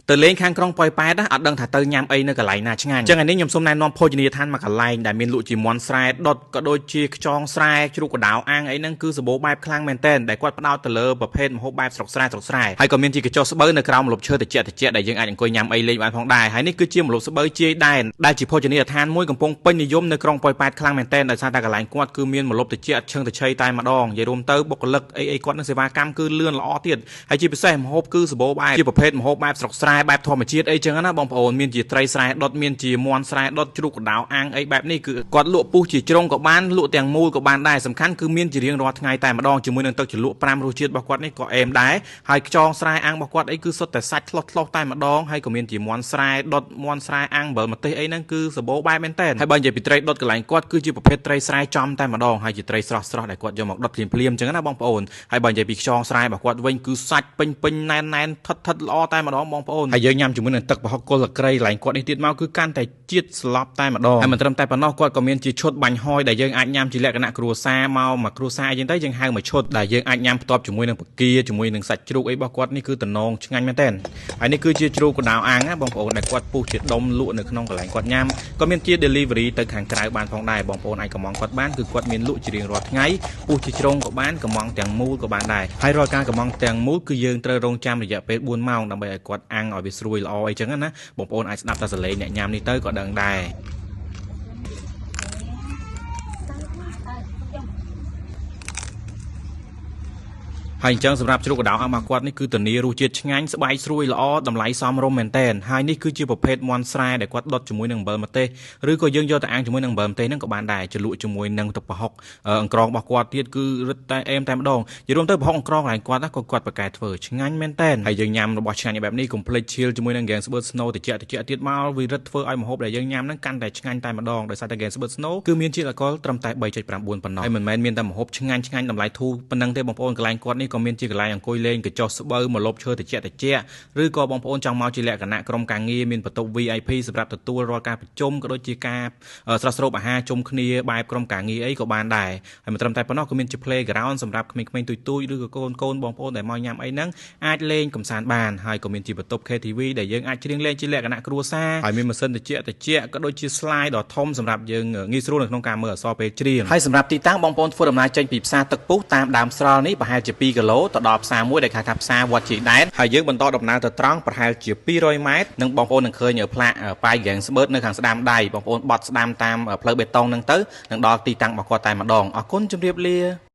ទៅលេងខាងក្រុងប៉ោយប៉ែតណាអត់ដឹងថាទៅញ៉ាំអីនៅកន្លែងណាឆ្ងាញ់អញ្ចឹងថ្ងៃនេះខ្ញុំសូមណែនាំភោជនីយដ្ឋានមួយកន្លែងដែលមានលក់ជាមាន់ស្រែដុតក៏ដូចជាខ្យងស្រែជ្រូកកណ្ដៅអាំងអីហ្នឹងគឺសម្បូរបែបខ្លាំងមែនទែនដែលគាត់ផ្ដោតទៅលើប្រភេទម្ហូបបែបស្រុកស្រែស្រុកស្រែហើយក៏មានជាកញ្ចុះស្បូវនៅក្រោមម្លប់ឈើត្រជាក់ត្រជាក់ដែលយើងអាចអង្គុយញ៉ាំអីលេងបានផងដែរហើយនេះគឺជាម្លប់ស្បូវជាយដែនដែលជាភោជនីយដ្ឋានមួយកំពុងពេញនិយមនៅក្រុងប៉ោយប៉ែតខ្លាំងមែនទែនដោយសារតែកន្លែងគាត់គឺមានម្លប់ត្រជាក់ឈឹងត្រឆៃតែម្ដងនិយាយរួមទៅបុគ្គលិកអីអីគាត់នឹងសេវាកម្មគឺលឿនល្អទៀតហើយជាពិសេសម្ហូបគឺសម្បូរបែបជាប្រភេទម្ហូបបែបស្រុកស្រែបែបធម្មជាតិអីចឹងណាបងប្អូនមានជាត្រីស្រែដុតមានជាមាន់ស្រែដុតជ្រូកកណ្ដៅអាំងអីបែបនេះគឺគាត់លក់ពុះជាជ្រុងក៏បានលក់ទាំងមូលក៏បានដែរសំខាន់គឺមានជារៀងរាល់ថ្ងៃតែម្ដងជាមួយនឹងទឹកជ្រលក់5រសជាតិរបស់គាត់នេះក៏អេមដែរហើយខ្យងស្រែអាំងរបស់គាត់អីគឺសុទ្ធតែសាច់ឆ្លុះឆ្លុះតែម្ដងហើយក៏មានជាមាន់ស្រែដុតមាន់ស្រែអាំងអំបិលម្ទេសអីហ្នឹងគឺសម្បូរបែបមែនតើហើយបើនិយាយពីត្រីដុតកន្លែងគាត់គឺជាប្រភេទត្រីស្រែចំតែម្ដងហើយជាត្រីស្រស់ស្រស់ដែលគាត់យកមកដុតភ្លាមភ្លាមអញ្ចឹងណាបងប្អូនហើយបើនិយាយពីខ្យងស្រែរបស់គាត់វិញគឺសាច់ពេញពេញណែនណែនថិតថិតល្អតែម្ដងបងប្អូនហើយយើងញ៉ាំជាមួយនឹងទឹកប្រហុកគល់សក្រីកន្លែងគាត់នេះទៀតមកគឺកាន់តែជាតិស្លាប់តែម្ដងហើយមិនត្រឹមតែប៉ុណ្ណោះគាត់ក៏មានជាឈុតបាញ់ហយដែលយើងអាចញ៉ាំជាលក្ខណៈគ្រួសារមកមួយគ្រួសារអីចឹងទៅយើងហៅមួយឈុតដែលយើងអាចញ៉ាំផ្ទាប់ជាមួយនឹងពគាជាមួយនឹងសាច់ជ្រូកអីរបស់គាត់នេះគឺតំណងឆ្ងាញ់មែនទែនហើយនេះគឺជាជ្រូកកណ្ដៅអាំងណាបងប្អូនដែលគាត់ពុះជាដុំលក់នៅក្នុងកន្លែងគាត់ញ៉ាំក៏មានជា delivery ទៅខាងក្រៅបានផងដែរបងប្អូនអាចកំងគាត់បានគឺគាត់មានលក់ជារៀងរាល់ថ្ងៃពុះជាជ្រុងក៏បានកំងទាំងមូលក៏បានដែរហើយរាល់ការកំងទាំងមូលគឺយើងត្រូវរងចាំរយៈពេល4ម៉ោងដើម្បីឲ្យគាត់អាំងឲ្យវាស្រួយល្អអីចឹងណាបងប្អូនអាចស្ដាប់តែសលេងអ្នកញ៉ាំនេះទៅក៏ដឹងដែរហើយអញ្ចឹងសម្រាប់ជ្រូកកណ្ដៅអាំងរបស់គាត់នេះគឺធានារសជាតិឆ្ងាញ់ស្បែកស្រួយល្អតម្លៃសមរម្យមែនទែនហើយនេះគឺជាប្រភេទមាន់ស្រែដែលគាត់ដុតជាមួយនឹងអំបិលម្ទេសឬក៏យើងយកទៅអាំងជាមួយនឹងអំបិលម្ទេសហ្នឹងក៏បានដែរជ្រលក់ជាមួយនឹងទឹកប្រហុកអង្ក្រងរបស់គាត់ទៀតគឺរឹតតែអេមតែម្ដងនិយាយរួមទៅប្រហុកអង្ក្រងកន្លែងគាត់ក៏គាត់ប្រកែធ្វើឆ្ងាញ់មែនទែនហើយយើងញ៉ាំរបស់ឆ្ងាញ់បែបនេះកុំភ្លេចឈៀលជាមួយនឹងហ្គេងស្បឺត Snow ត្រជាក់ត្រជាក់ទៀតមកវារឹតធ្វើឲ្យម្ហូបដែលយើងញ៉ាំហ្នឹងកាន់តែឆ្ងាញ់តែម្ដងដោយសារតែហ្គេងស្បឺត Snow គឺមានជាតិអាល់កុលត្រឹមតែ 3.9 ប៉ុណ្ណោះហើយមិនមែនមានតែម្ហូបឆ្ងាញ់ឆ្ងាញ់តម្លៃធូរប៉ុណ្ណឹងទេបងប្អូនកន្លែងគាត់នេះក៏មានជាកន្លែងអង្គុយលេងកញ្ចុះស្បូវម្លប់ឈើត្រជាក់ត្រជាក់ឬក៏បងប្អូនចង់មកជាលក្ខណៈក្រុមការងារមានបន្ទប់ VIP សម្រាប់ទទួលរាល់ការប្រជុំក៏ដូចជាការស្រស់ស្រូបអាហារជុំគ្នាបែបក្រុមការងារអីក៏បានដែរហើយមិនត្រឹមតែប៉ុណ្ណោះក៏មានជា playground សម្រាប់ក្មេងៗទូចៗឬក៏កូនៗបងប្អូនដែលមកញ៉ាំអីហ្នឹងអាចលេងកម្សាន្តបានហើយក៏មានជាបន្ទប់ KTV ដែលយើងអាចច្រៀងលេងជាលក្ខណៈគ្រួសារហើយមានម៉ាស៊ីនត្រជាក់ត្រជាក់ក៏ដូចជា slide ដ៏ធំសម្រាប់យើងងាយស្រួលនៅក្នុងការមើលអក្សរពេលច្រៀងហើយសម្រាប់ទីតាំងបងប្អូនធ្វើដំណើរចេញពីផ្សារទឹកពុះតាមដើមស្រល់នេះប្រហែលជា2គីឡូទៅដល់ផ្សារមួយដែលហៅថាផ្សារវត្តជ័យដែនហើយយើងបន្តដំណើរទៅត្រង់ប្រហែលជា200ម៉ែត្រនិងបងប្អូននឹងឃើញផ្លាកប៉ាយហ្គេងស្បឺតនៅខាងស្ដាំដៃបងប្អូនបត់ស្ដាំតាមផ្លូវបេតុងហ្នឹងទៅនឹងដល់ទីតាំងរបស់គាត់តែម្ដងអរគុណជម្រាបលា។